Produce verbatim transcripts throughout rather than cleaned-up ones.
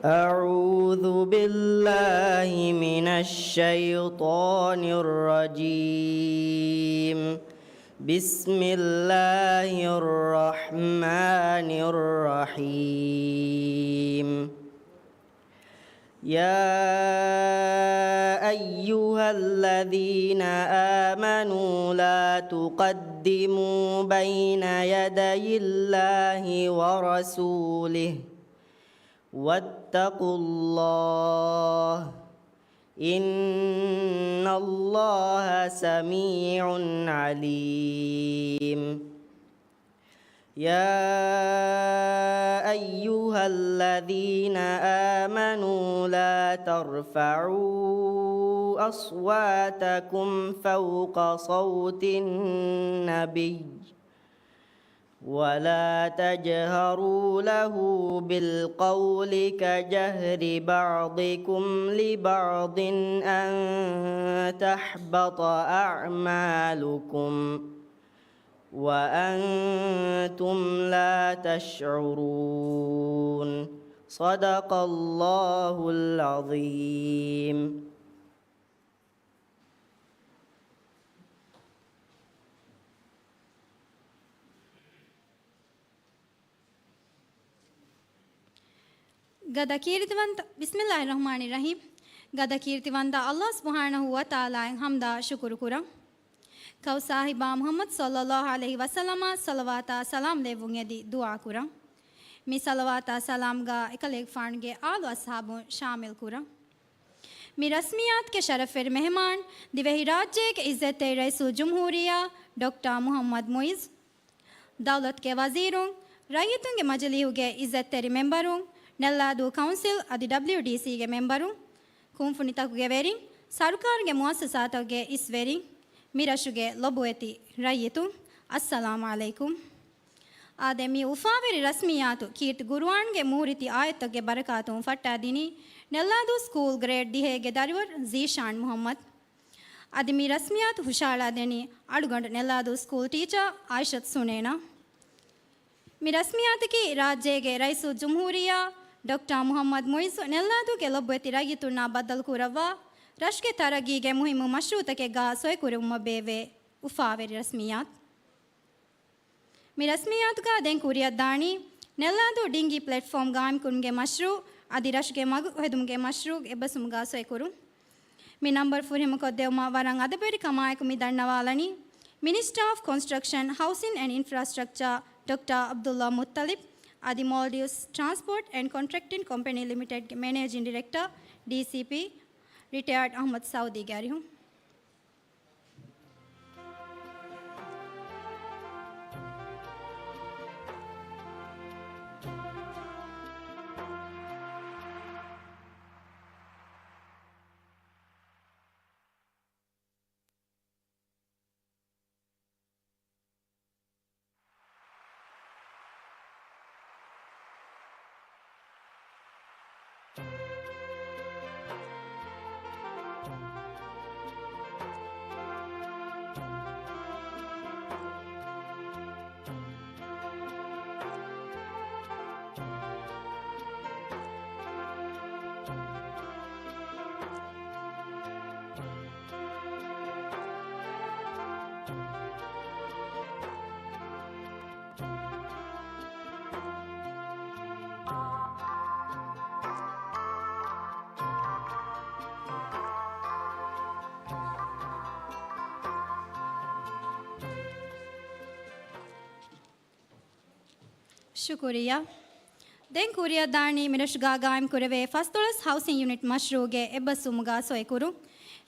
أعوذ بالله من الشيطان الرجيم. بسم الله الرحمن الرحيم. يا أيها الذين آمنوا لا تقدموا بين يدي الله ورسوله واتقوا الله إن الله سميع عليم. يا أيها الذين آمنوا لا ترفعوا أصواتكم فوق صوت النبي ولا تجهروا له بالقول كجهر بعضكم لبعض أن تحبط أعمالكم وأنتم لا تشعرون. صدق الله العظيم. ގަދަ ކީރިތިވަންތަ، بسم الله الرحمن الرحيم. ގަދަ ކީރިތިވަންތަ ﷲ ސުބްޙާނަހޫ ވަތަޢާލާއަށް ޙަމްދާ ޝުކުރު ކުރަން. ކައު ސާހިބާ މުޙައްމަދު ޞައްލައްލާހު ޢަލައިހި ވަސައްލަމަށް ޞަލަވާތާ ސަލާމް ލެއްވުން އެދި ދުޢާ ކުރަން. މި ޞަލަވާތާ ސަލާމްގަ އެކަލޭގެފާނުގެ އާލު އަޞްޙާބުން ޝާމިލް ކުރަން. މި ރަސްމިއްޔާތުގެ ޝަރަފްވެރި މެހެމާން، ދިވެހިރާއްޖޭގެ ޢިއްޒަތްތެރި ރައީސުލްޖުމްހޫރިއްޔާ ޑޮކްޓަރ މުޙައްމަދު މުޢިއްޒު، ދައުލަތުގެ ވަޒީރުން، ރައްޔިތުންގެ މަޖިލީހުގެ ޢިއްޒަތްތެރި މެމްބަރުން، ނެއްލާދޫ ކައުންސިލް އަދި ޑަބްލިއުޑީސީގެ މެމްބަރުން، ކުންފުނިތަކުގެ ވެރިން، ސަރުކާރުގެ މުއައްސަސާތަކުގެ އިސް ވެރިން، މި ރަށުގެ ލޮބުވެތި ރައްޔިތުން، އައްސަލާމު ޢަލައިކުމް. އާދެ، މި އުފާވެރި ރަސްމިއްޔާތު ކީރިތި ގުރުއާންގެ މޫރިތި އާޔަތްތަކުގެ ބަރަކާތުން ފައްޓާދިނީ ނެއްލާދޫ ސްކޫލް ގްރޭޑް ދިހައިގެ ދަރިވަރު ޒީޝާން މުޙައްމަދު. އަދި މި ރަސްމިއްޔާތު ހުށަހަޅާދެނީ އަޅުގަނޑު ނެއްލާދޫ ސްކޫލް ޓީޗާ އާއިޝަތު ސުނޭނާ. މި ރަސްމިއްޔާތަކީ ރާއްޖޭގެ ރައީސުލްޖުމްހޫރިއްޔާ ޑޮކްޓަރ މުޙައްމަދު މުޢިއްޒު ނެއްލާދޫގެ ލޮބުވެތި ރައްޔިތުންނާ ބައްދަލުކުރައްވާ، ރަށުގެ ތަރައްގީގެ މުހިއްމު މަޝްރޫޢުތަކެއްގާ ސޮއިކުރެވުމަށް ބޭއްވޭ އުފާވެރި ރަސްމިއްޔާތު. މި ރަސްމިއްޔާތުގާ ދެން ކުރިއަށްދާނީ، ނެއްލާދޫ ޑިންގީ ޕްލެޓްފޯމް ގާއިމްކުރުމުގެ މަޝްރޫޢު އަދި ރަށުގެ މަގު ހެދުމުގެ މަޝްރޫޢުގެ އެއްބަސްވުމުގާ ސޮއިކުރުން. މި ނަންބަރު ފުރިހަމަކޮށްދެއްވުމަށް ވަރަށް އަދަބުވެރިކަމާއެކު މި ދަންނަވާލަނީ، މިނިސްޓަރ އޮފް ކޮންސްޓްރަކްޝަން، ހައުސިން އެންޑް އިންފްރާސްޓްރަކްޗާ ޑޮކްޓަރ ޢަބްދުﷲ މުއްޠަލިބް އަދި މޯލްޑިވްސް ޓްރާންސްޕޯޓް އެންޑް ކޮންޓްރެކްޓިން ކޮމްޕެނީ ލިމިޓެޑްގެ މެނޭޖިން ޑިރެކްޓަރ، ޑީސީޕީ، ރިޓަޔާޑް އަޙްމަދު ސައުދީގެ އަރިހުން. ޝުކުރިއްޔާ. ދެން ކުރިއަށްދާނީ މިރަށުގާ ގާއިމް ކުރެވޭ ފަސްދޮޅަސް ހައުސިން ޔުނިޓް މަޝްރޫޢުގެ އެއްބަސްވުމުގާ ސޮއިކުރުން.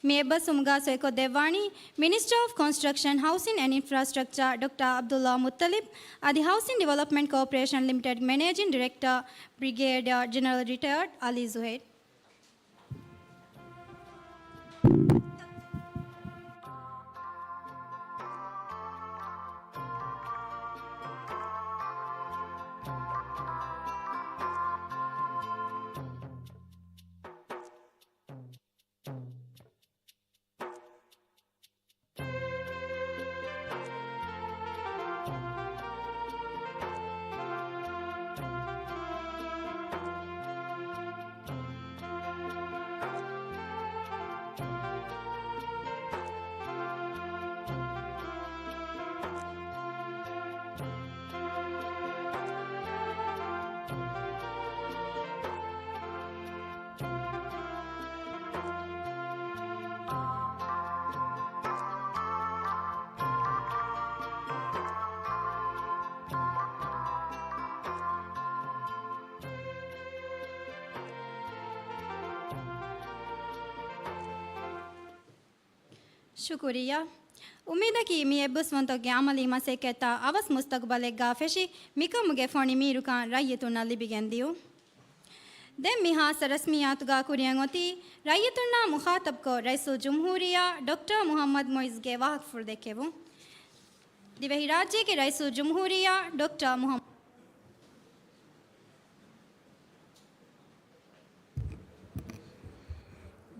މި އެއްބަސްވުމުގާ ސޮއިކޮށްދެއްވާނީ މިނިސްޓަރ އޮފް ކޮންސްޓްރަކްޝަން، ހައުސިން އެންޑް އިންފްރާސްޓްރަކްޗާ ޑޮކްޓަރ ޢަބްދުﷲ މުއްޠަލިބް އަދި ހައުސިން ޑިވެލޮޕްމަންޓް ކޯޕަރޭޝަން ލިމިޓެޑް މެނޭޖިން ޑިރެކްޓަރ ބްރިގޭޑިއާ ޖެނެރަލް ރިޓަޔާޑް އަލީ ޒުހައިރު. ޝުކުރިއްޔާ. އުއްމީދަކީ މި އެއްބަސްވުންތަކުގެ ޢަމަލީ މަސައްކަތްތައް އަވަސް މުސްތަޤުބަލެއްގަ ފެށި، މިކަމުގެ ފޮނި މީރުކަން ރައްޔިތުންނަށް ލިބިގެން ދިޔުން. ދެން މި ޚާއްޞަ ރަސްމިއްޔާތުގަ ކުރިއަށް އޮތީ، ރައްޔިތުންނާ މުޚާޠަބްކޮށް، ރައީސުލްޖުމްހޫރިއްޔާ ޑޮކްޓަރ މުޙައްމަދު މުޢިއްޒުގެ ވާހަކަފުޅު ދެއްކެވުން. ދިވެހިރާއްޖޭގެ ރައީސުލްޖުމްހޫރިއްޔާ ޑޮކްޓަރ މުޙައްމަދު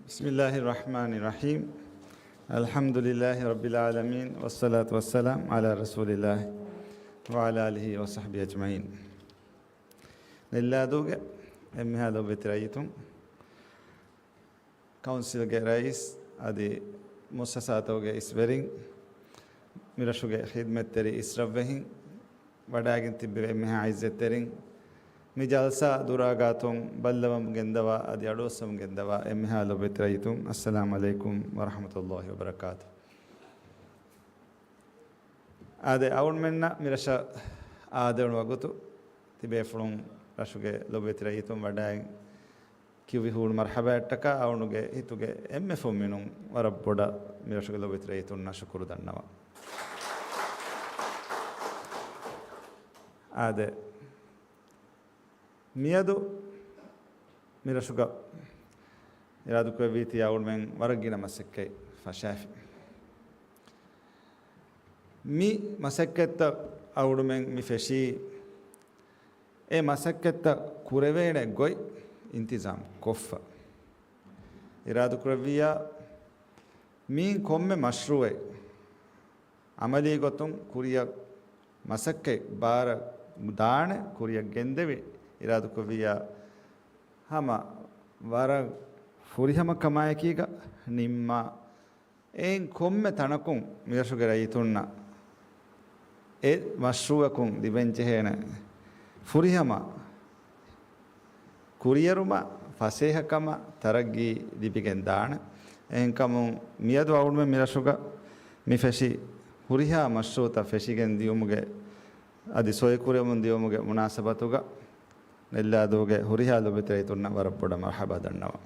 بسم الله الرحمن الرحيم. الحمد لله رب العالمين، والصلاة والسلام على رسول الله وعلى آله وصحبه أجمعين. ނެއްލާދޫގެ އެންމެހާ ލޮބުވެތި ރައްޔިތުން، ކައުންސިލްގެ ރައީސް އަދި މުއައްސަސާތަކުގެ އިސްވެރިން، މިރަށުގެ ޚިދްމަތްތެރި އިސްރަށްވެހިން، ވަޑައިގެން ތިއްބެވި އެންމެހާ ޢިއްޒަތްތެރިން، މި ޖަލްސާ ދުރާ ގާތުން ބައްލަވަމުން ގެންދަވާ އަދި އަޑުއައްސަމުން ގެންދަވާ އެންމެހާ ލޮބުވެތި ރައްޔިތުން، السلام عليكم ورحمة الله وبركاته. އާދެ، އަޅުގަނޑުމެންނަށް މިރަށަށް އާދެވުނު ވަގުތު ތިބޭފުޅުން، ރަށުގެ ލޮބުވެތި ރައްޔިތުން ވަޑައި ކިޔުވި ހޫނު މަރްޙަބާއަށްޓަކާ އަޅުގަނޑުގެ ހިތުގެ އެންމެ ފުންމިނުން ވަރަށް ބޮޑަށް މިރަށުގެ ލޮބުވެތި ރައްޔިތުންނަށް ޝުކުރު ދަންނަވަން. އާދެ، މިއަދު މިރަށުގަ އިރާދަކުރެއްވީތީ އަޅުގަނޑުމެން ވަރަށް ގިނަ މަސައްކަތް ފަށާފި. މި މަސައްކަތްތައް އަޅުގަނޑުމެން މި ފެށީ، އެ މަސައްކަތްތައް ކުރެވޭނެ ގޮތް އިންތިޒާމް ކޮށްފަ. އިރާދަކުރެއްވިއްޔާ، މިއިން ކޮންމެ މަޝްރޫޢެއް ޢަމަލީ ގޮތުން ކުރިއަށް މަސައްކަތް ބާރަށް ދާނެ، ކުރިއަށް ގެންދެވި، އިރާދަކުރެއްވިއްޔާ، ހަމަ ވަރަށް ފުރިހަމަ ކަމާއެކީގަ ނިންމާ، އެއިން ކޮންމެ ތަނަކުން މިރަށުގެ ރައްޔިތުންނަށް އެ މަޝްރޫޢަކުން ލިބެންޖެހޭނެ ފުރިހަމަ ކުރިއެރުމަށް، ފަސޭހަކަމަށް، ތަރައްގީ ލިބިގެން ދާނެ. އެހެންކަމުން މިއަދު އަޅުގަނޑުމެން މިރަށުގަ މި ފެށި ހުރިހާ މަޝްރޫޢުތައް ފެށިގެން ދިޔުމުގެ އަދި ސޮއިކުރެވުން ދިޔުމުގެ މުނާސަބަތުގަ ނެއްލާދޫގެ ހުރިހާ ލޮބުވެތި ރައްޔިތުންނަށް ވަރަށް ބޮޑަށް މަރްޙަބާ ދަންނަވަން.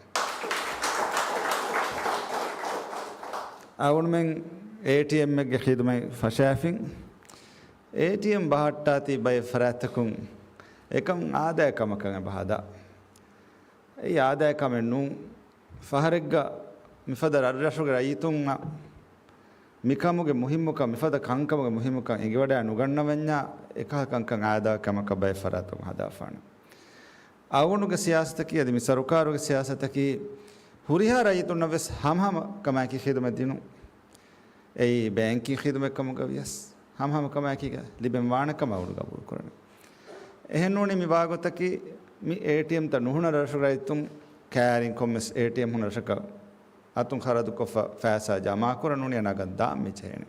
އަޅުގަނޑުމެން އޭޓީއެމްއެއްގެ ޚިދުމަތް ފަށާފިން. އޭޓީއެމް ބަހައްޓާތީ ބައެއް ފަރާތްތަކުން އެކަން އާދައިގެ ކަމަކަށް އެބަ ހަދާ. އެއީ އާދައިގެ ކަމެއް ނޫން. ފަހަރެއްގަ މިފަދަ ރަށްރަށުގެ ރައްޔިތުންނަށް މިކަމުގެ މުހިއްމުކަން، މިފަދަ ކަންކަމުގެ މުހިއްމުކަން އެނގިވަޑައި ނުގަންނަވަންޏާ، އެކަހަލަ ކަންކަން އާދައިގެ ކަމަކަށް ބައެއް ފަރާތުން ހަދާފާނެ. އަޅުގަނޑުގެ ސިޔާސަތަކީ އަދި މި ސަރުކާރުގެ ސިޔާސަތަކީ ހުރިހާ ރައްޔިތުންނަށް ވެސް ހަމަހަމަ ކަމާއެކީ ޚިދުމަތް ދިނުން. އެއީ ބޭންކިން ޚިދުމަތް ކަމުގަ ވިޔަސް ހަމަހަމަ ކަމާއެކީގަ ލިބެން ވާނެ ކަމަށް އަޅުގަނޑު ގަބޫލު ކުރަނީ. އެހެން ނޫނީ މި ވާގޮތަކީ މި އޭޓީއެމްތައް ނުހުންނަ ރަށުގެ ރައްޔިތުން ކައިރިން ކޮންމެސް އޭޓީއެމް ހުންނަ ރަށަކަށް އަތުން ޚަރަދުކޮށްފަ ފައިސާ ޖަމާކުރަން ނޫނީ ނަގަން ދާން މި ޖެހޭނެ.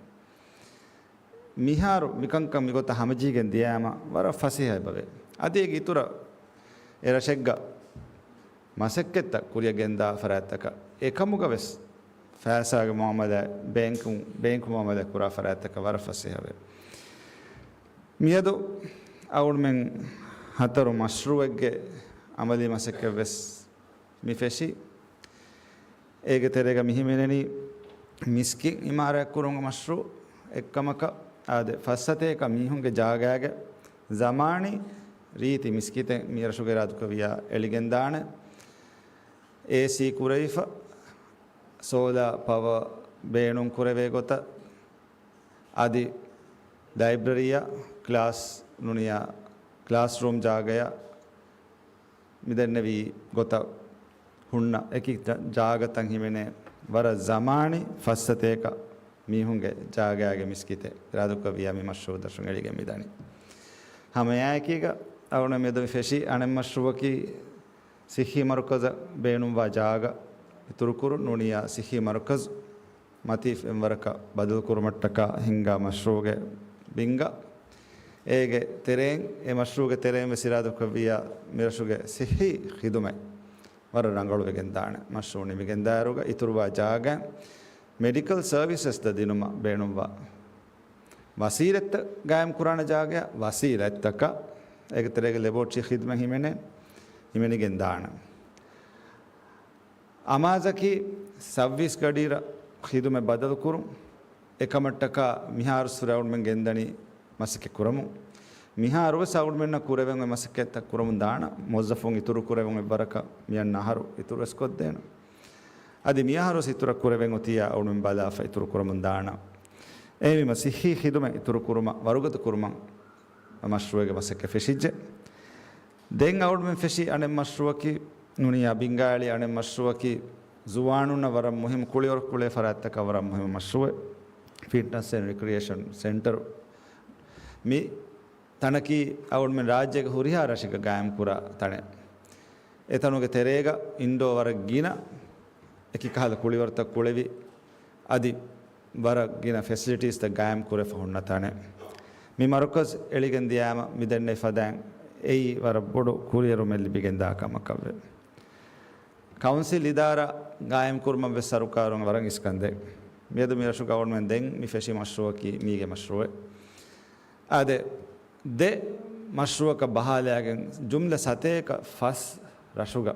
މިހާރު މިކަންކަން މިގޮތަށް ހަމަޖެހިގެން ދިޔައިމަ ވަރަށް ފަސޭހަ އެބަވޭ. އަދި އޭގެ އިތުރަށް އެ ރަށެއްގަ މަސައްކަތްތައް ކުރިއަށް ގެންދާ ފަރާތްތަކަށް އެކަމުގަ ވެސް ފައިސާގެ މުއާމަލާތް، ބޭންކު، ބޭންކު މުއާމަލާތް ކުރާ ފަރާތްތަކަށް ވަރަށް ފަސޭހަވޭ. މިއަދު އަޅުގަނޑުމެން ހަތަރު މަޝްރޫޢެއްގެ އަމަލީ މަސައްކަތް ވެސް މި ފެށި. އޭގެ ތެރޭގަ މި ހިމެނެނީ މިސްކިތް އިމާރާތް ކުރުމުގެ މަޝްރޫޢު އެއްކަމަކަށް. އާދެ، ފައްސަތޭކަ މީހުންގެ ޖާގާގެ ޒަމާނީ ރީތި މިސްކިތެއް މިރަށުގެ އިރާދަކުރެއްވިއްޔާ އެޅިގެންދާނެ. އޭސީ ކުރެވިފަ، ސޯލާ ޕަވަ ބޭނުން ކުރެވޭ ގޮތަށް، އަދި ލައިބްރަރީއަށް، ކްލާސް ނޫނިއްޔާ ކްލާސްރޫމް ޖާގަޔަށް މިދެންނެވި ގޮތަށް ހުންނަ އެކި ޖާ-، ޖާގަތައް ހިމެނޭ ވަރަށް ޒަމާނީ ފައްސަތޭކަ މީހުންގެ ޖާގައިގެ މިސްކިތެއް އިރާދަކުރެއްވިއްޔާ މި މަޝްރޫޢު ދަށުން އެޅިގެން މިދަނީ. ހަމައެއާއެކީގަ އަޅުގަނޑު މިއަދު މި ފެށި އަނެއް މަޝްރޫޢަކީ ސިއްހީ މަރުކަޒަށް ބޭނުންވާ ޖާގަ އިތުރުކުރުން ނޫނިއްޔާ ސިއްހީ މަރުކަޒު މަތީ ފެންވަރަކަށް ބަދަލުކުރުމަށްޓަކާ ހިންގާ މަޝްރޫޢުގެ ބިންގަ. އޭގެ ތެރެއިން، އެ މަޝްރޫޢުގެ ތެރެއިން ވެސް އިރާދަކުރެއްވިއްޔާ މިރަށުގެ ސިއްހީ ޚިދުމަތް ވަރަށް ރަނގަޅުވެގެން ދާނެ. މަޝްރޫޢު ނިމިގެންދާއިރުގަ އިތުރުވާ ޖާގައިން މެޑިކަލް ސަރވިސަސްތައް ދިނުމަށް ބޭނުންވާ ވަސީލަތްތައް ގާއިމް ކުރާނެ ޖާގަޔަށް ވަސީލަތްތަކަށް، އޭގެ ތެރޭގަ ލެބޯޓްރީ ޚިދުމަތް ހިމެނޭ، ހިމެނިގެން ދާނެ. އަމާޒަކީ ސައްވީސް ގަޑިއިރަށް ޚިދުމަތް ބަދަލުކުރުން. އެކަމަށްޓަކާ މިހާރު ސުރެ އަޅުމެން ގެންދަނީ މަސައްކަތް ކުރަމުން. މިހާރުވެސް އަޅުމެންނަށް ކުރެވެން އޮތް މަސައްކަތްތައް ކުރަމުން ދާނަ، މުވައްޒަފުން އިތުރު ކުރެވެން އެއްވަރަކަށް މިއަންނަ އަހަރު އިތުރުވެސް ކޮށްދޭނަ. އަދި މިއަހަރުވެސް އިތުރަށް ކުރެވެން އޮތިއްޔާ އަޅުމެން ބަލާފަ އިތުރު ކުރަމުން ދާނަ. އެހެންވީމަ ސިއްހީ ޚިދުމަތް އިތުރު ކުރުމަށް، ވަރުގަދަ ކުރުމަށް މަޝްރޫއެއްގެ މަސައްކަތް ފެށިއްޖެ. ދެން އަޅުމެން ފެށި އަނެއް މަޝްރޫއަކީ، ނޫނީ އަ ބިންގާއެޅި އަނެއް މަޝްރޫއަކީ، ޒުވާނުންނަށް ވަރަށް މުހިއްމު، ކުޅިވަރު ކުޅޭ ފަރާތްތަކަށް ވަރަށް މުހިއްމު މަޝްރޫއެއް، ފިޓްނަސް އެންޑް ރިކްރިއޭޝަން ސެންޓަރު. މި ތަނަކީ އަޅުމެން ރާއްޖޭގެ ހުރިހާ ރަށެއްގަ ގާއިމްކުރާ ތަނެއް. އެތަނުގެ ތެރޭގަ އިންޑޯ ވަރަށް ގިނަ އެކި ކަހަލަ ކުޅިވަރުތައް ކުޅެވި، އަދި ވަރަށް ގިނަ ފެސިލިޓީސްތައް ގާއިމް ކުރެފަ ހުންނަ ތަނެއް. މި މަރުކަޒް އެޅިގެން ދިޔާމަ މި ދެންނެވި ފަދައިން އެއީ ވަރަށް ބޮޑު ކުރިއެރުމެއް ލިބިގެންދާ ކަމަކަށްވޭ. ކައުންސިލް އިދާރާ ގާއިމް ކުރުމަށް ވެސް ސަރުކާރުން ވަރަށް އިސްކަންދޭ. މިއަދު މި ރަށުގަ އަޅުމެން ދެން މި ފެށި މަޝްރޫއަކީ މީގެ މަޝްރޫއެއް. އާދެ، ދެ މަޝްރޫއަކަށް ބަހާލައިގެން ޖުމްލަ ސަތޭކަ ފަސް ރަށުގަ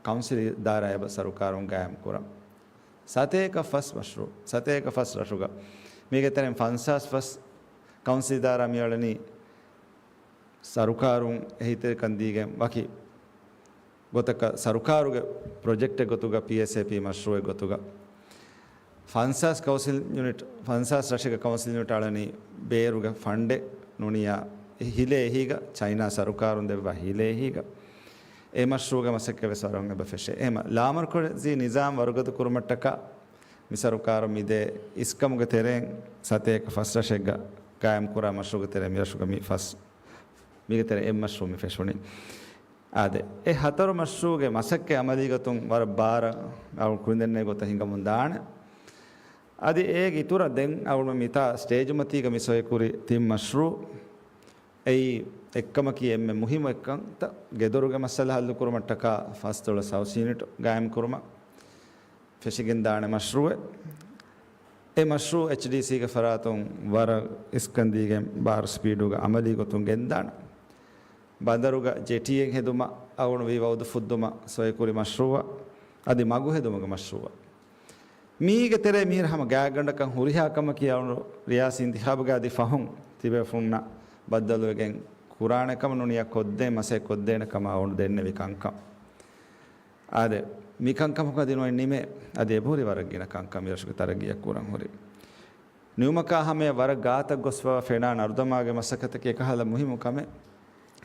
ކައުންސިލް އިދާރާ އެބަ ސަރުކާރުން ގާއިމް ކުރަން. ސަތޭކަ ފަސް މަޝްރޫ، ސަތޭކަ ފަސް ރަށުގަ. މީގެ ތެރެއިން ފަންސާސް ފަސް ކައުންސިލް އިދާރާ މިއަޅަނީ ސަރުކާރުން އެހީތެރިކަން ދީގެން ވަކި ގޮތަކަށް ސަރުކާރުގެ ޕްރޮޖެކްޓެއް ގޮތުގަ، ޕީއެސްއޭޕީ މަޝްރޫއެއް ގޮތުގަ. ފަންސާސް ކައުންސިލް ޔުނިޓް، ފަންސާސް ރަށެއްގެ ކައުންސިލް ޔުނިޓް އަޅަނީ ބޭރުގެ ފަންޑެއް ނޫނިއްޔާ ހިލޭ އެހީގަ، ޗައިނާ ސަރުކާރުން ދެއްވާ ހިލޭ އެހީގަ. އެ މަޝްރޫގެ މަސައްކަތް ވެސް ވަރަށް އެބަ ފެށޭ. އެހެމަ ލާމަރުކަޒީ ނިޒާމް ވަރުގަދަ ކުރުމަށްޓަކާ މި ސަރުކާރު މިދޭ އިސްކަމުގެ ތެރެއިން ސަތޭކަ ފަސް ރަށެއްގަ ގާއިމް ކުރާ މަޝްރޫގެ ތެރެއިން މި ރަށުގަ މި ފަސް، މީގެ ތެރެއިން އެއް މަޝްރޫ މި ފެށުނީ. އާދެ، އެ ހަތަރު މަޝްރޫގެ މަސައްކަތް އަމަލީގޮތުން ވަރަށް ބާރަށް އަޅު ކުރިންދެންނެވި ގޮތަށް ހިނގަމުން ދާނެ. އަދި އޭގެ އިތުރަށް ދެން އަޅުގަނޑު މިތާ ސްޓޭޖު މަތީގަ މި ސޮއިކުރި ތިން މަޝްރޫ. އެއީ އެއްކަމަކީ އެންމެ މުހިއްމު އެއްކަންތައް، ގެދޮރުގެ މައްސަލަ ހައްލުކުރުމަށްޓަކާ ފަސްދޮޅަސް ހައުސް ޔުނިޓް ގާއިމްކުރުމަށް ފެށިގެންދާނެ މަޝްރޫއެއް. އެ މަޝްރޫ އެޗްޑީސީގެ ފަރާތުން ވަރަށް އިސްކަންދީގެން ބާރު ސްޕީޑުގަ އަމަލީ ގޮތުން ގެންދާނެ. ބަނދަރުގަ ޖެޓީއެއް ހެދުމަށް އަޅުގަނޑު ވީ ވައުދު ފުއްދުމަށް ސޮއިކުރި މަޝްރޫއަށް އަދި މަގު ހެދުމުގެ މަޝްރޫއަށް. މީގެ ތެރޭ މިހިރަ ހަމަ ގާތްގަނޑަކަށް ހުރިހާ ކަމަކީ އަޅުގަނޑު ރިޔާސީ އިންތިޚާބުގަ އަދި ފަހުން ތިބޭފުންނަށް ބައްދަލުވެގެން ކުރާނެ ކަމަށް ނޫނިއްޔާ ކޮށްދޭން މަސައްކަތް ކޮށްދޭނެ ކަމަށް އަޅުގަނޑު ދެންނެވި ކަންކަން. އާދެ، މި ކަންކަމަކު އަދި ނުވަތަ ނިމޭ، އަދި އެބަހުރި ވަރަށް ގިނަ ކަންކަން މި ރަށުގެ ތަރައްގީއަށް ކުރަން ހުރި. ނިމުމަކާ ހަމަޔަށް ވަރަށް ގާތަށް ގޮސްފަވާ ފެނާ ނަރުދަމާގެ މަސައްކަތަކީ އެކަހަލަ މުހިއްމު ކަމެއް.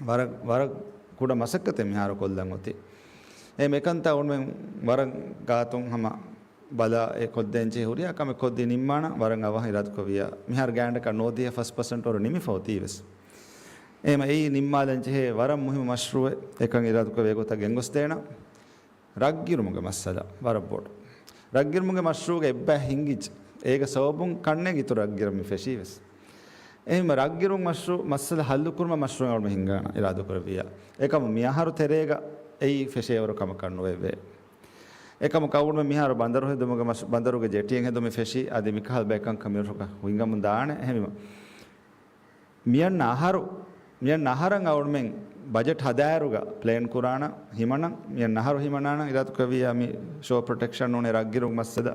ވަރަށް، ވަރަށް ކުޑަ މަސައްކަތެއް މިހާރު ކޮށްލަން އޮތީ. އެ މިކަންތައް އޮންމެން ވަރަށް ގާތުން ހަމަ ބަލާ އެ ކޮށްދޭން ޖެހޭ ހުރިހާ ކަމެއް ކޮށްދީ ނިންމާނަން ވަރަށް އަވަހަށް އިރާދަކުރެއްވިއްޔާ. މިހާރު ގާތްގަނޑަކަށް ނޯދިޔަ ފަސް ޕަސެންޓް ވަރު ނިމިފަ އޮތީވެސް. އެހެމަ އެއީ ނިންމާލަން ޖެހޭ ވަރަށް މުހިއްމު މަޝްރޫއެއް. އެކަން އިރާދަކުރެއްވި ގޮތަށް ގެންގޮސްދޭނަން. ރަށްގިރުމުގެ މައްސަލަ ވަރަށް ބޮޑު. ރަށްގިރުމުގެ މަޝްރޫއުގަ އެއްބައެއް ހިނގިއްޖެ. އޭގެ ސަބަބުން ކަންނޭނގެ އިތުރު ރަށްގިރަން މި ފެށީވެސް. އެހެންވީމަ ރަށްގިރުން މަޝްރޫ، މައްސަލަ ހައްލުކުރުމަށް މަޝްރޫއެއް އަޅުގަނޑު ހިންގާނަން އިރާދަކުރެއްވިއްޔާ. އެކަމު މިއަހަރު ތެރޭގަ އެއީ ފެށޭވަރު ކަމަކަށް ނުވެވޭ. އެކަމަކު އަޅުގަނޑު މިހާރު ބަނދަރު ހެދުމުގެ މަޝް-، ބަނދަރުގެ ޖެޓީއެއް ހެދުމަށް ފެށީ، އަދި މިކަހަލަ ބައެއް ކަންކަން މިރަށުގަ ހިނގަމުން ދާނެ. އެހެންވީމަ މިއަންނަ އަހަރު، މިއަންނަ އަހަރަށް އަޅުގަނޑުމެން ބަޖެޓް ހަދާއިރުގަ ޕްލޭން ކުރާނަން، ހިމަނަން، މިއަންނަ އަހަރު ހިމަނާނަން އިރާދަކުރެއްވިއްޔާ މި ޝޯ ޕްރޮޓެކްޝަން ނޫނީ ރަށްގިރުން މައްސަލަ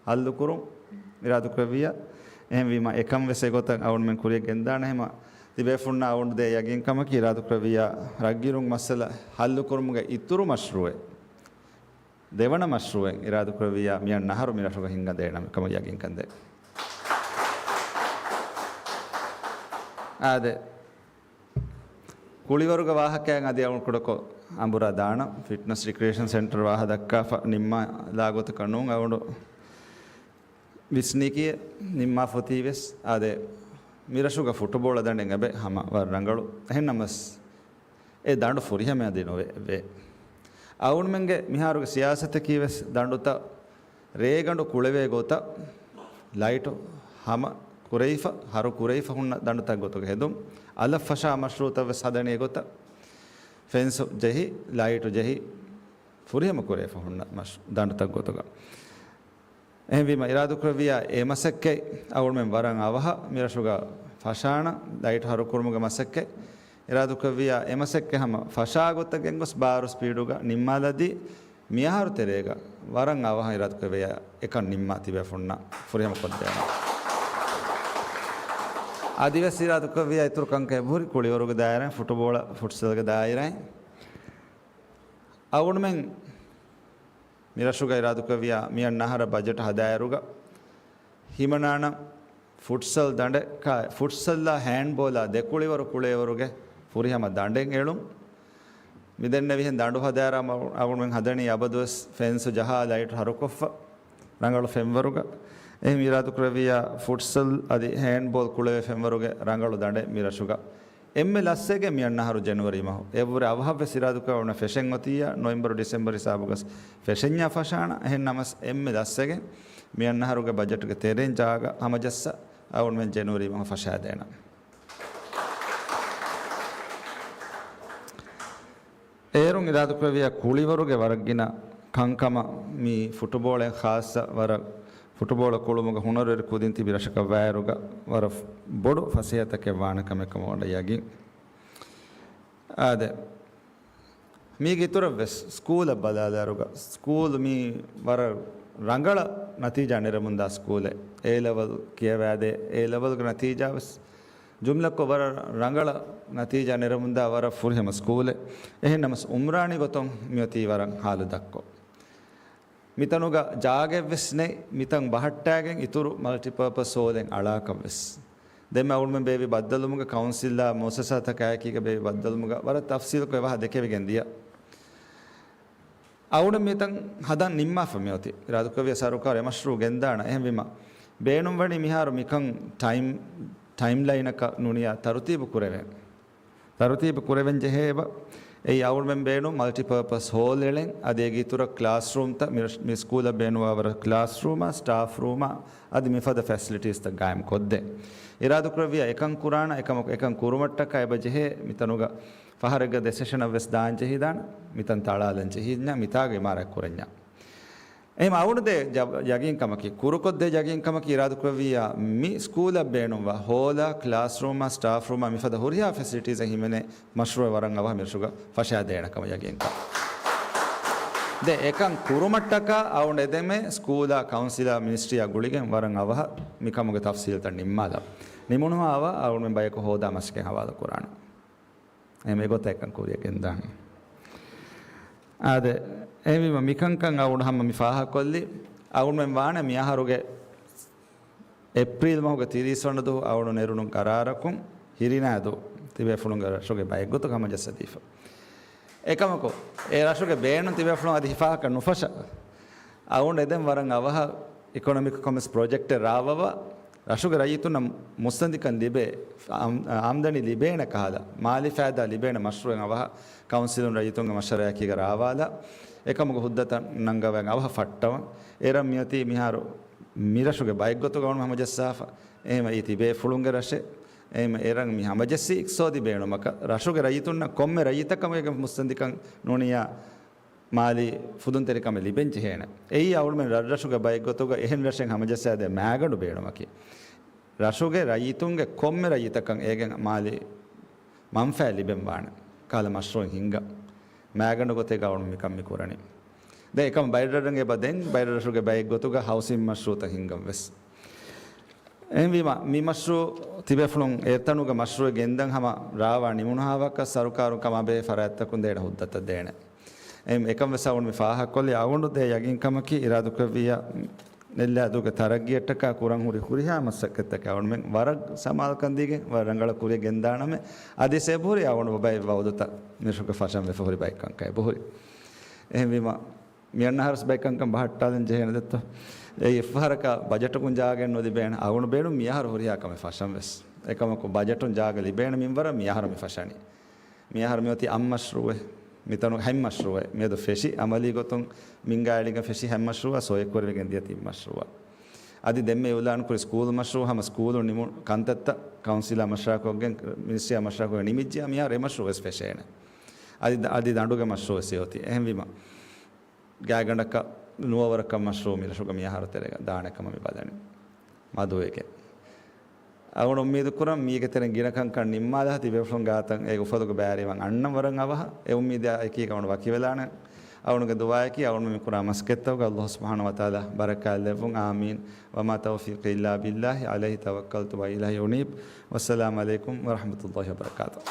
ހައްލުކުރުން އިރާދަކުރެއްވިއްޔާ. އެހެންވީމަ އެކަން ވެސް އެގޮތަށް އަޅުގަނޑުމެން ކުރިޔަށް ގެންދާނަން. އެހެމަ ތިބޭފުންނަށް އަޅުގަނޑު ދޭ ޔަގީންކަމަކީ އިރާދަކުރެއްވިއްޔާ ރަށްގިރުން މައްސަލަ ހައްލުކުރުމުގެ އިތުރު މަޝްރޫއެއް، ދެވަނަ މަޝްރޫއެއް އިރާދަކުރެއްވިއްޔާ މިއަންނަ އަހަރު މި ރަށުގަ ހިންގަންދޭނަމޭ ކަމަށް ޔަގީންކަންދޭ. އާދެ، ކުޅިވަރުގެ ވާހަކައިން އަދި އަޅުގަނޑު ކުޑަކޮށް އަނބުރާ ދާނަން. ފިޓްނަސް ރިކްރިއޭޝަން ސެންޓަރ ވާހަ ދައްކާފަ ނިންމާލާ ގޮތަކަށް ނޫން އަޅުގަނޑު ވިސްނީކީ ނިންމާފަ އޮތީވެސް. އާދެ، މި ރަށުގަ ފުޓުބޯޅަ ދަނޑެއް އެބަ ހަމަ ވަރަށް ރަނގަޅު. އެހެންނަމަސް އެ ދަނޑު ފުރިހަމައަށް ދިނުމެއް ވޭ. އަޅުގަނޑުމެންގެ މިހާރުގެ ސިޔާސަތަކީ ވެސް ދަނޑުތައް ރޭގަނޑު ކުޅެވޭ ގޮތަށް، ލައިޓު ހަމަ ކުރެވިފަ، ހަރު ކުރެވިފަ ހުންނަ ދަނޑުތައް ގޮތުގަ ހެދުން، އަލަށް ފަށާ މަޝްރޫއުތައް ވެސް ހަދަނީ އެގޮތަށް، ފެންސު ޖެހި، ލައިޓު ޖެހި، ފުރިހަމަ ކުރެވިފަ ހުންނަ މަޝް-، ދަނޑުތައް ގޮތުގަ. އެހެންވީމަ، އިރާދަކުރެއްވިއްޔާ އެ މަސައްކަތް އަޅުގަނޑުމެން ވަރަށް އަވަހަށް މިރަށުގަ ފަށާނަން، ލައިޓު ހަރުކުރުމުގެ މަސައްކަތް. އިރާދަކުރެއްވިއްޔާ އެ މަސައްކަތް ހަމަ ފަށާ ގޮތަށް ގެންގޮސް ބާރު ސްޕީޑުގަ ނިންމާލަދީ، މިއަހަރު ތެރޭގަ ވަރަށް އަވަހަށް އިރާދަކުރެއްވިއްޔާ އެކަން ނިންމާ ތިބޭފުޅުންނަށް ފުރިހަމަ ކޮށްދޭނަން. އަދިވެސް އިރާދަކުރެއްވިއްޔާ އިތުރު ކަންކަން އެބަހުރި ކުޅިވަރުގެ ދާއިރާއިން، ފުޓުބޯޅަ، ފުޓްސަލްގެ ދާއިރާއިން. އަޅުގަނޑުމެން މިރަށުގަ އިރާދަކުރެއްވިއްޔާ މިއަންނަ އަހަރަށް ބަޖެޓް ހަދާއިރުގަ ހިމަނާނަން ފުޓްސަލް ދަނޑެއް ކާ، ފުޓްސަލްއާ ހޭންޑްބޯލާ ދެ ކުޅިވަރު ކުޅޭވަރުގެ ފުރިހަމަ ދަނޑެއް އެޅުން. މިދެންނެވިހެން ދަނޑު ހަދާއިރާ އަޅުގަނޑުމެން ހަދަނީ އަބަދުވެސް ފެންސު ޖަހާ ލައިޓް ހަރުކޮށްފަ ރަނގަޅު ފެންވަރުގަ. އެހެން އިރާދަކުރެއްވިއްޔާ ފުޓްސަލް އަދި ހޭންޑްބޯލް ކުޅެވޭ ފެންވަރުގެ ރަނގަޅު ދަނޑެއް މި ރަށުގަ އެންމެ ލަސްވެގެން މިއަންނަ އަހަރު ޖެނުއަރީ މަހު. އެއަށްވުރެ އަވަހަށްވެސް އިރާދަކުރެވުނު ފެށެން އޮތިއްޔާ ނޮވެމްބަރު ޑިސެމްބަރު ހިސާބުގަސް ފެށެންޏާ ފަށާނަ. އެހެން ނަމަސް އެންމެ ލަސްވެގެން މިއަންނަ އަހަރުގެ ބަޖެޓުގެ ތެރެއިން ޖާގަ ހަމަޖައްސަ އަޅުގަނޑުމެން ޖެނުއަރީ މަހު ފަށާދޭނަން. އޭރުން އިރާދަކުރެއްވިއްޔާ ކުޅިވަރުގެ ވަރަށް ގިނަ ކަންކަމަށް މި ފުޓުބޯޅައިން ޚާއްޞަ ވަރަށް ފުޓުބޯޅަ ކުޅުމުގަ ހުނަރުވެރި ކުދިން ތިބި ރަށަކަށް ވާއިރުގަ ވަރަށް ބޮޑު ފަސޭހަތަކެއް ވާނެ ކަމެއް ކަމަށް ވަޑަ ޔަގީން. އާދެ، މީގެ އިތުރަށްވެސް ސްކޫލަށް ބަލާލާއިރުގަ ސްކޫލް މީ ވަރަށް ރަނގަޅަށް ނަތީޖާ ނެރެމުންދާ ސްކޫލެއް. އޭ ލެވެލް ކިޔަވާދޭ، އޭ ލެވެލްގެ ނަތީޖާވެސް ޖުމްލަކޮށް ވަރަށް ރަނގަޅަށް ނަތީޖާ ނެރެމުންދާ ވަރަށް ފުރިހަމަ ސްކޫލެއް. އެހެން ނަމަސް އުމްރާނީ ގޮތުން މިއޮތީ ވަރަށް ހާލު ދަށްކޮށް. މިތަނުގަ ޖާގައެއްވެސް ނެތް، މިތަން ބަހައްޓާގެން އިތުރު މަލްޓިޕާޕަސް ހޯލެއް އަޅާކަށްވެސް. ދެންމެ އަޅުގަނޑުމެން ބޭއްވި ބައްދަލުވުމުގަ ކައުންސިލާ މުއައްސަސާތަކާއެކީގަ ބޭއްވި ބައްދަލުވުމުގަ ވަރަށް ތަފްސީލުކޮށް އެވާހަ ދެކެވިގެން ދިޔަ. އަޅުގަނޑު މިތަން ހަދަން ނިންމާފަ މިއޮތީ. އިރާދަކުރެއްވިއްޔާ ސަރުކާރު އެ މަޝްރޫއު ގެންދާނަ. އެހެންވީމަ، ބޭނުންވަނީ މިހާރު މިކަން ޓައިމް، ޓައިމްލައިނަކަށް ނޫނިއްޔާ ތަރުތީބު ކުރެވޭ. ތަރުތީބު ކުރެވެން ޖެހޭ އެބަ. އެއީ އަޅުގަނޑުމެން ބޭނުން މަލްޓިޕާޕަސް ހޯލް އެޅެން، އަދި އޭގެ އިތުރަށް ކްލާސްރޫމްތައް މި، މި ސްކޫލަށް ބޭނުންވާވަރަށް ކްލާސްރޫމާ، ސްޓާފް ރޫމާ، އަދި މިފަދަ ފެސިލިޓީސްތައް ގާއިމް ކޮށްދޭ. އިރާދަކުރެއްވިއްޔާ އެކަން ކުރާނަ، އެކަމަކު އެކަން ކުރުމަށްޓަކާ އެބަ ޖެހޭ މިތަނުގަ ފަހަރެއްގަ ދެ ސެޝަނަށް ވެސް ދާން ޖެހިދާނެ. މިތަން ތަޅާލަން ޖެހިއްޔާ، މިތާގަ އިމާރާތް ކުރަންޏާ. އެހެން އަޅުގަނޑު ދޭ ޔަގީންކަމަކީ، ކުރުކޮށްދޭ ޔަގީންކަމަކީ އިރާދަކުރެއްވިއްޔާ މި ސްކޫލަށް ބޭނުންވާ ހޯލާ، ކްލާސްރޫމާ، ސްޓާފް ރޫމާ، މިފަދަ ހުރިހާ ފެސިލިޓީސް ހިމެނޭ މަޝްރޫއެއް ވަރަށް އަވަހަށް މިރަށުގަ ފަށާދޭނެ ކަމަށް ޔަގީންކަން. ދެ އެކަން ކުރުމަށްޓަކާ އަޅުގަނޑު އެދެމޭ ސްކޫލާ، ކައުންސިލާ، މިނިސްޓްރީއާ ގުޅިގެން ވަރަށް އަވަހަށް މިކަމުގެ ތަފްސީލްތައް ނިންމާލާ. ނިމުނުހާވާ އަޅުގަނޑުމެން ބަޔަކު ހޯދާ މަސައްކަތް ހަވާލު ކުރާނެ. އެހެން އެގޮތަށް އެކަން ކުރިޔަށް ގެންދާނެ. އާދެ، އެހެންވީމަ މިކަންކަން އަޅުގަނޑު ހަމަ މި ފާހަގަކޮށްލީ، އަޅުގަނޑުމެން ވާނެ މިއަހަރުގެ އޭޕްރީލް މަހުގެ ތިރީސް ވަނަ ދުވަހު އަޅުގަނޑު ނެރުނު ގަރާރަކުން ހިރިނާދޫ ތިބޭފުޅުންގެ ރަށުގެ ބައެއްގޮތުގަ ހަމަޖައްސަދީފަ. އެކަމަކު، އެ ރަށުގެ ބޭނުން ތިބޭފުޅުން އަދި ހިފާކަށް ނުފަށާ. އަޅުގަނޑު އެދެން ވަރަށް އަވަހަށް އިކޮނޮމިކް ކޮމަސް ޕްރޮޖެކްޓެއް ރާވަވާ، ރަށުގެ ރައްޔިތުންނަށް މުއްސަނދިކަން ލިބޭ، އާމް-، އާމްދަނީ ލިބޭނެ ކަހަލަ، މާލީ ފައިދާ ލިބޭނެ މަޝްރޫއެއް އަވަހަށް ކައުންސިލުން ރައްޔިތުންގެ މަޝްވަރާއެކީގަ ރާވާލާ، އެކަމުގެ ހުއްދަތައް ނަންގަވަން އަވަހަށް ފައްޓަވަން. އޭރަށް މިއޮތީ މިހާރު މިރަށުގެ ބައެއްގޮތުގަ އަޅުގަނޑު ހަމަޖައްސާފަ. އެހެންވީމަ ތިބޭފުޅުންގެ ރަށެއް. އެހެންވީމަ އޭރަށް މި ހަމަޖެއްސީ އިޤްތިޞާދީ ބޭނުމަކަށް، ރަށުގެ ރައްޔިތުންނަށް ކޮންމެ ރައްޔިތަކަށް އޭގެ މުއްސަނދިކަން ނޫނިއްޔާ މާލީ ފުދުންތެރިކަމެއް ލިބެން ޖެހޭނެ. އެއީ އަޅުގަނޑުމެން ރަށްރަށުގެ ބައެއްގޮތުގަ އެހެން ރަށެއް ހަމަޖައްސާދޭ މައިގަނޑު ބޭނުމަކީ. ރަށުގެ ރައްޔިތުންގެ ކޮންމެ ރައްޔިތަކަށް އޭގެން މާލީ މަންފާ ލިބެން ވާނެ ކަހަލަ މަޝްރޫއެއް ހިންގަން. މައިގަނޑު ގޮތެއްގަ އަޅުގަނޑު މިކަން މި ކުރަނީ. ދެން އެކަމަ ބައެއް ރަށްރަށުގެ ބަ-، ދެން ބައެއް ރަށުގެ ބައެއްގޮތުގަ ހައުސިން މަޝްރޫއުތައް ހިންގަން ވެސް. އެހެންވީމަ، މި މަޝްރޫއު ތިބޭފުޅުން އެތަނުގަ މަޝްރޫއެއް ގެންދަން ހަމަ ރާވާ ނިމުނުހާވަކަށް ސަރުކާރުން ކަމާބެހޭ ފަރާތްތަކުން ދޭނެ ހުއްދަތައް ދޭނެ. އެ-، އެކަން ވެސް އަޅުގަނޑު މި ފާހަގަކޮށްލީ އަޅުގަނޑު ދޭ ޔަގީންކަމަކީ އިރާދަކުރެއްވިއްޔާ ނެއްލާދޫގެ ތަރައްގީއަށްޓަކާ ކުރަން ހުރި ހުރިހާ މަސައްކަތްތަކަށް އަޅުގަނޑުމެން ވަރަށް ސަމާލުކަން ދީގެން ވަރަށް ރަނގަޅަށް ކުރިޔަށް ގެންދާނަމޭ. އަދި އެބަހުރި އަޅުގަނޑު ބައެއް ވައުދުތައް މިރަށުގަ ފަށަން ވެފަ ހުރި ބައެއް ކަންކަން އެބަހުރި. އެހެންވީމަ، މިއަންނަ އަހަރު ވެސް ބައެއް ކަންކަން ބަހައްޓާލަން ޖެހޭނެ ދެއްތޯ؟ އެއީ އެއްފަހަރަކަށް ބަޖެޓުގަ ޖާގައެއް ނުލިބޭނެ. އަޅުގަނޑު ބޭނުން މިއަހަރު ހުރިހާ ކަމެއް ފަށަން ވެސް. އެކަމަކު ބަޖެޓުން ޖާގަ ލިބޭނެ މިންވަރަށް މިއަހަރު މި ފަށަނީ. މިއަހަރު މިއޮތީ އަށް މަޝްރޫއެއް. މިތަނު ހަތް މަޝްރޫއެއް. މިއަދު ފެށި އަމަލީ ގޮތުން މިންގާއެޅިގެން ފެށި ހަތް މަޝްރޫއާ ސޮއެއް ކުރެވިގެން ދިޔަ ތިން މަޝްރޫއާ. އަދި ދެންމެ އިއުލާން ކުރި ސްކޫލް މަޝްރޫއު ހަމަ ސްކޫލު ނިމު ކަންތައްތައް ކައުންސިލާ މަޝްވަރާކޮށްގެން، މިނިސްޓްރީއާ މަޝްވަރާކޮށްގެން ނިމިއްޖެޔާ މިހާރު އެ މަޝްރޫއު ވެސް ފެށޭނެ. އަދި، އަދި ދަނޑުގެ މަޝްރޫއު ވެސް އޮތީ. އެހެންވީމަ، ގާތްގަނޑަކަށް ނުވަވަރަކަށް މަޝްރޫއު މިރަށުގަ މިއަހަރު ތެރޭގަ ދާނެ ކަމަށް މި ބަލަނީ. މަދުވެގެން. އަޅުގަނޑު އުއްމީދު ކުރަން މީގެ ތެރެއިން ގިނަ ކަންކަން ނިންމާލާ ތިބޭފުޅުން ގާތަށް އެ އުފަލުގެ ބައިވެރިވާން އަންނަން ވަރަށް އަވަހަށް. އެ އުއްމީދާ އެކީގަ އަޅުގަނޑު ވަކިވެލާނެ. އަޅުގަނޑުގެ ދުޢާއަކީ އަޅުގަނޑު މި ކުރާ މަސައްކަތްތަކުގަ ﷲ ސުބްޙާނަހޫ ވަތަޢާލާ ބަރަކާތް ލެއްވުން. އާމީން. وما توفيقي إلا بالله، عليه توكلت وإليه أنيب. والسلام عليكم ورحمة الله وبركاته.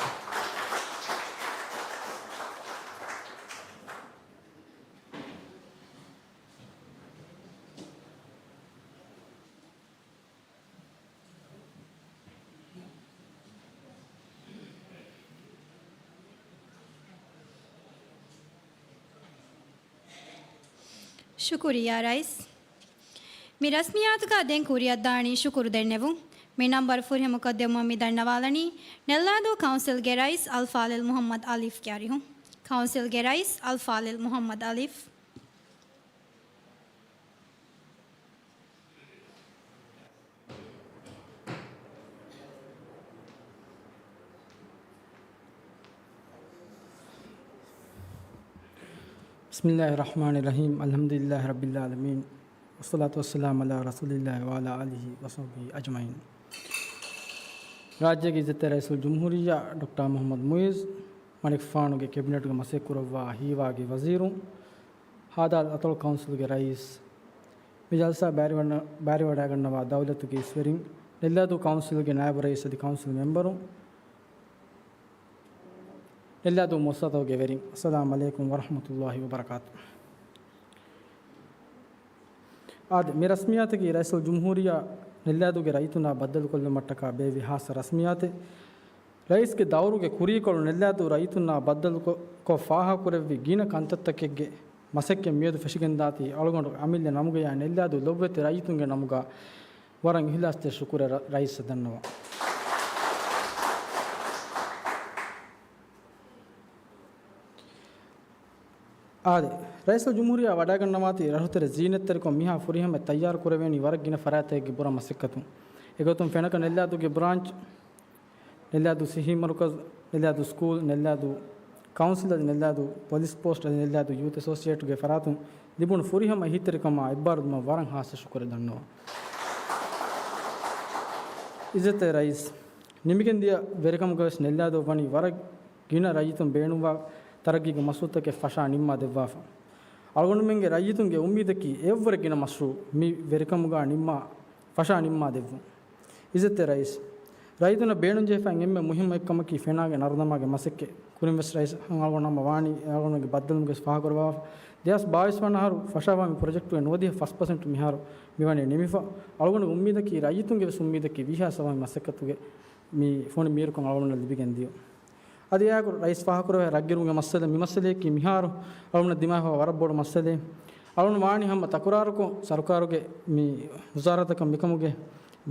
ޝުކުރިއްޔާ ރައީސް. މި ރަސްމިއްޔާތުގަ ދެން ކުރިއަށްދާނީ ޝުކުރު ދެންނެވުން. މި ނަންބަރު ފުރިހަމަކޮށްދެއްވުމަށް މި ދަންނަވާލަނީ ނެއްލާދޫ ކައުންސިލްގެ ރައީސް އަލްފާޟިލް މުޙައްމަދު އަލީފްގެ އަރިހުން. ކައުންސިލްގެ ރައީސް އަލްފާޟިލް މުޙައްމަދު އަލީފް. بسم الله الرحمن الرحيم. الحمد لله رب العالمين. والصلاة والسلام على رسول الله وعلى آله وصحبه أجمعين. ރާއްޖޭގެ އިއްޒަތްތެރި ރައީސުލްޖުމްހޫރިއްޔާ ޑޮކްޓަރ މުޙައްމަދު މުޢިއްޒު، މަނިކުފާނުގެ ކެބިނެޓުގެ މަސައްކަތްކުރައްވާ ހީވާގި ވަޒީރުން، ހާދާލު އަތޮޅު ކައުންސިލްގެ ރައީސް، މި ޖަލްސާ ބައިވެރިވަޑަ-، ބައިވެރިވަޑައިގަންނަވާ ދައުލަތުގެ އިސްވެރިން، ނެއްލާދޫ ކައުންސިލްގެ ނާއިބު ރައީސް އަދި ކައުންސިލް މެމްބަރުން، ނެއްލާދޫ މުއައްސަސާތަކުގެ ވެރިން، އައްސަލާމު ޢަލައިކުމް ވަރަޙްމަތުﷲި ވަބަރަކާތު. އާދެ، މި ރަސްމިއްޔާތަކީ ރައީސުލްޖުމްހޫރިއްޔާ ނެއްލާދޫގެ ރައްޔިތުންނާ ބައްދަލުކޮށްލުމަށްޓަކާ ބޭއްވި ހާއްސަ ރަސްމިއްޔާތެއް. ރައީސްގެ ދައުރުގެ ކުރީކޮޅު ނެއްލާދޫ ރައްޔިތުންނާ ބައްދަލުކޮށް، ކޮށް ފާހަގަކުރެއްވި ގިނަ ކަންތައްތަކެއްގެ މަސައްކަތް މިއަދު ފެށިގެންދާތީ، އަޅުގަނޑު އަމިއްލަ ނަމުގަޔާ ނެއްލާދޫ ލޮބުވެތި ރައްޔިތުންގެ ނަމުގަ ވަރަށް އިހްލާސްތެރި ޝުކުރެއް ރަ-، ރައީސަށް ދަންނަވަން. އާދެ، ރައީސުލްޖުމްހޫރިއްޔާ ވަޑައިގަންނަވާތީ ރަށުތެރެ ޒީނަތްތެރިކޮށް މިހާ ފުރިހަމަ ތައްޔާރު ކުރެވޭނީ ވަރަށް ގިނަ ފަރާތްތަކެއްގެ ބުރަ މަސައްކަތުން. އެގޮތުން ފެނަކަ ނެއްލާދޫގެ ބްރާންޗް، ނެއްލާދޫ ސިއްހީ މަރުކަޒު، ނެއްލާދޫ ސްކޫލް، ނެއްލާދޫ ކައުންސިލް އަދި ނެއްލާދޫ ޕޮލިސް ޕޯސްޓް އަދި ނެއްލާދޫ ޔޫތު އެސޯސިއޭޓްގެ ފަރާތުން ލިބުނު ފުރިހަމަ އެހީތެރިކަމާ އެއްބާރުލުމަށް ވަރަށް ހާއްސަ ޝުކުރެއް ދަންނަވަން. އިއްޒަތްތެރި ރައީސް، ނިމިގެންދިޔަ ވެރިކަމުގަވެސް ނެއްލާދޫ ވަނީ ވަރަށް ގިނަ ރައްޔިތުން ބޭނުންވާ ތަރައްގީގެ މަސައްކަތްތަކެއް ފަށާ ނިންމާ ދެއްވާފަ. އަޅުގަނޑުމެންގެ ރައްޔިތުންގެ އުއްމީދަކީ އެއަށްވުރެ ގިނަ މަޝްރޫޢު މި ވެރިކަމުގަ ނިންމާ، ފަށާ ނިންމާ ދެއްވުން. އިއްޒަތްތެރި ރައީސް، ރައްޔިތުންނަށް ބޭނުންޖެހިފައި އެންމެ މުހިއްމު އެއްކަމަކީ ފެނާގެ ނަރުދަމާގެ މަސައްކަތް. ކުރިންވެސް ރައީސް އަޅުގަނޑު ނަމަ ވާނީ އަޅުގަނޑުގެ ބައްދަލުމުގެ ފާހަގަކުރައްވާފަ. ދެހާސް ބާވީސް ވަނަ އަހަރު ފަށާވާ މި ޕްރޮޖެކްޓުގެ ނުވަދިހަ ފަސް ޕަސެންޓް މިހާރު މިވަނީ ނިމިފަ. އަޅުގަނޑުގެ އުއްމީދަކީ ރައްޔިތުންގެ ވެސް އުއްމީދަކީ ވީހާ ސަވާ މަސައްކަތުގެ މި ފޮނި މީރުކަން އަޅުގަނޑަށް ލިބިގެން ދިޔުން. އަދި އެއާއެކު ރައީސް ފާހަގަކުރެވޭ ރަށްގިރުމުގެ މައްސަލަ، މި މައްސަލަޔަކީ މިހާރު އަޅުގަނޑަށް ދިމާވާ ވަރަށް ބޮޑު މައްސަލައެއް. އަޅުގަނޑު ވާނީ ހަމަ ތަކުރާރުކޮށް ސަރުކާރުގެ މި ވުޒާރަތަކަށް މިކަމުގެ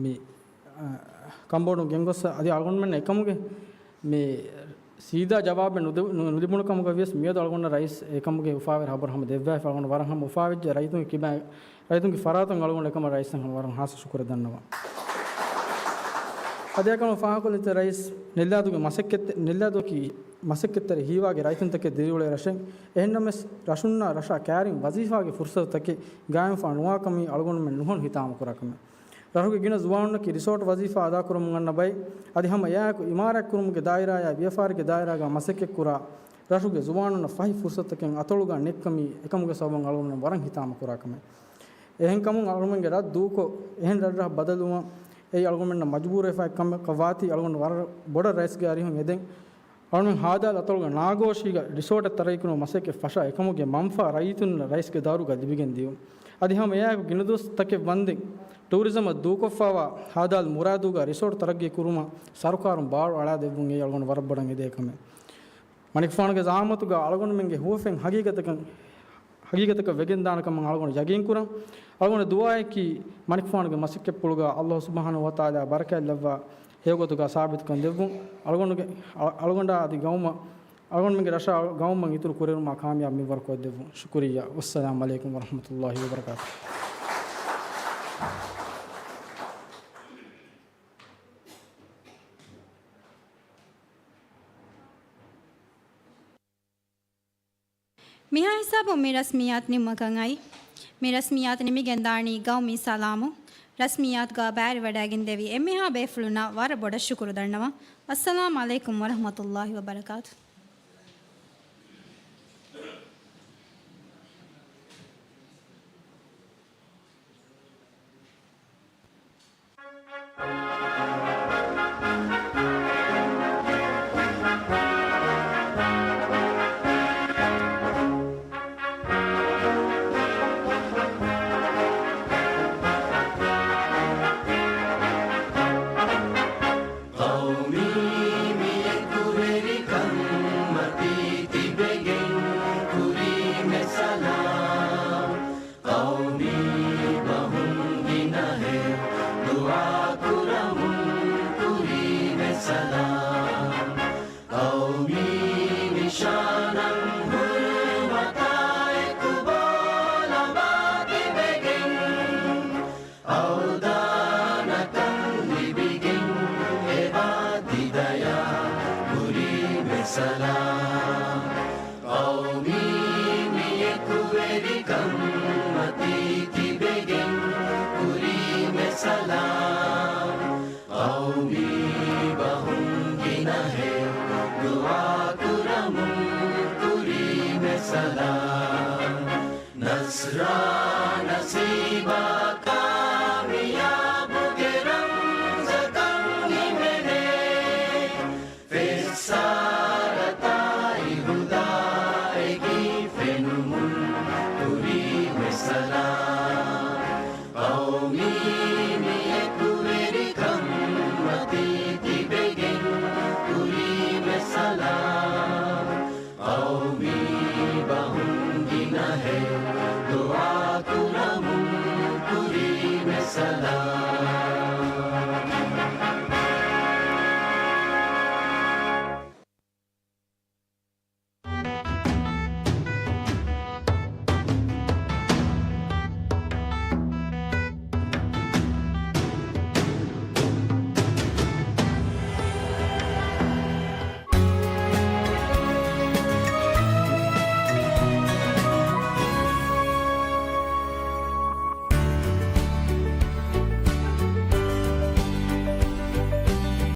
މި، އަ، ކަންބޮޑުން ގެންގޮސް އަދި އަޅުގަނޑުމެންނަށް އެކަމުގެ މި ސީދާ ޖަވާބެއް ނުދެ-، ނު-، ނުލިބުނު ކަމުގަ ވިޔަސް މިއަދު އަޅުގަނޑަށް ރައީސް އެކަމުގެ އުފާވެރި ހަބަރު ހަމަ ދެއްވާފަ. އަޅުގަނޑު ވަރަށް ހަމަ އުފާވެއްޖެ ރައްޔިތުންގެ ކިބައިން، ރައްޔިތުންގެ ފަރާތުން އަޅުގަނޑު އެކަމަށް ރައީސަށް ހަމަ ވަރަށް ހާއްސަ ޝުކުރެއް ދަންނަވަން. އަދި އެކަމަށް ފާހަގަކޮށްލިތި ރައީސް، ނެއްލާދޫގެ މަސައްކަތް، ނެއްލާދޫއަކީ މަސައްކަތްތެރި ހީވާގި ރައްޔިތުންތަކެއް ދިރިއުޅޭ ރަށެއް. އެހެންނަމަވެސް، ރަށުންނާ ރަށާ ކައިރިން ވަޒީފާގެ ފުރުސަތުތަކެއް ގާއިމްފާ ނުވާކަމީ އަޅުގަނޑުމެން ނުހަނު ހިތާމަކުރާ ކަމެއް. ރަށުގެ ގިނަ ޒުވާނުންނަކީ ރިސޯޓް ވަޒީފާ އަދާކުރަމުން އަންނަ ބައެއް. އަދި ހަމަ އެއާއެކު އިމާރާތްކުރުމުގެ ދާއިރާޔާ ވިޔަފާރިގެ ދާއިރާގަ މަސައްކަތްކުރާ ރަށުގެ ޒުވާނުންނަށް ފަހި ފުރުސަތުތަކެއް އަތޮޅުގަ ނެތްކަމީ އެކަމުގެ ސަބަބުން އަޅުގަނޑުމެން ވަރަށް ހިތާމަކުރާ ކަމެއް. އެހެންކަމުން އަޅުގަނޑުމެންގެ ރަށް ދޫކޮށް، އެހެން ރަށްރަށް ބަދަލުވުމަށް އެއީ އަޅުގަނޑުމެންނަށް މަޖުބޫރުވެފައި ކަމަކަށް ވާތީ، އަޅުގަނޑު ވަރަށް ބޮޑަށް ރައީސްގެ އަރިހުން އެދެން. އަޅުގަނޑު ހާދާލު އަތޮޅުގެ ނާގޯށީގަ ރިސޯޓެއް ތަރައްގީކުރުމަށް މަސައްކަތް ފަށާ އެކަމުގެ މަންފާ ރައްޔިތުންނަށް ރައީސްގެ ދައުރުގަ ލިބިގެން ދިޔުން. އަދި ހަމަ އެއާއެކު ގިނަ ދުވަސްތަކެއް ވަންދެން ޓޫރިޒަމަށް ދޫކޮށްފައިވާ ހާދާލު މުރާދުގަ ރިސޯޓް ތަރައްގީ ކުރުމަށް ސަރުކާރުން ބާރު އަޅާ ދެއްވުން އެއީ އަޅުގަނޑު ވަރަށް ބޮޑަށް އެދޭ ކަމެއް. މަނިކުފާނުގެ ޒައާމަތުގަ އަޅުގަނޑުމެންގެ ހުވަފެން ހަގީގަތަކަށް، ހަގީގަތަކަށް ވެގެންދާނެ ކަމަށް އަޅުގަނޑު ޔަގީންކުރަން. އަޅުގަނޑު ދުޢާއަކީ މަނިކުފާނުގެ މަސައްކަތްޕުޅުގަ ﷲ ސުބްޙާނަހޫ ވަތަޢާލާ ބަރަކާތް ލައްވާ ހެޔޮގޮތުގަ ސާބިތުކަން ދެއްވުން. އަޅުގަނޑުގެ، އަ-، އަޅުގަނޑާ އަދި ގައުމަށް، އަޅުގަނޑުމެންގެ ރަށާ ގައުމަށް އިތުރު ކުރިއެރުމާ ކާމިޔާބު މިންވަރު ކޮށްދެއްވުން. ޝުކުރިއްޔާ. ވައްސަލާމު ޢަލައިކުމް ވަރަޙްމަތުﷲި ވަބަރަކާތުހު. މިހާ ހިސާބުން މި ރަސްމިއްޔާތު ނިންމަކަށް އައި. މި ރަސްމިއްޔާތު ނިމިގެން ދާނީ ގައުމީ ސަލާމުން. ރަސްމިއްޔާތުގަ ބައިވެރިވަޑައިގެންދެވި އެންމެހާ ބޭފުޅުންނަށް ވަރަށް ބޮޑަށް ޝުކުރު ދަންނަވަން. އައްސަލާމު ޢަލައިކުމް ވަރަޙްމަތުﷲި ވަބަރަކާތުހު.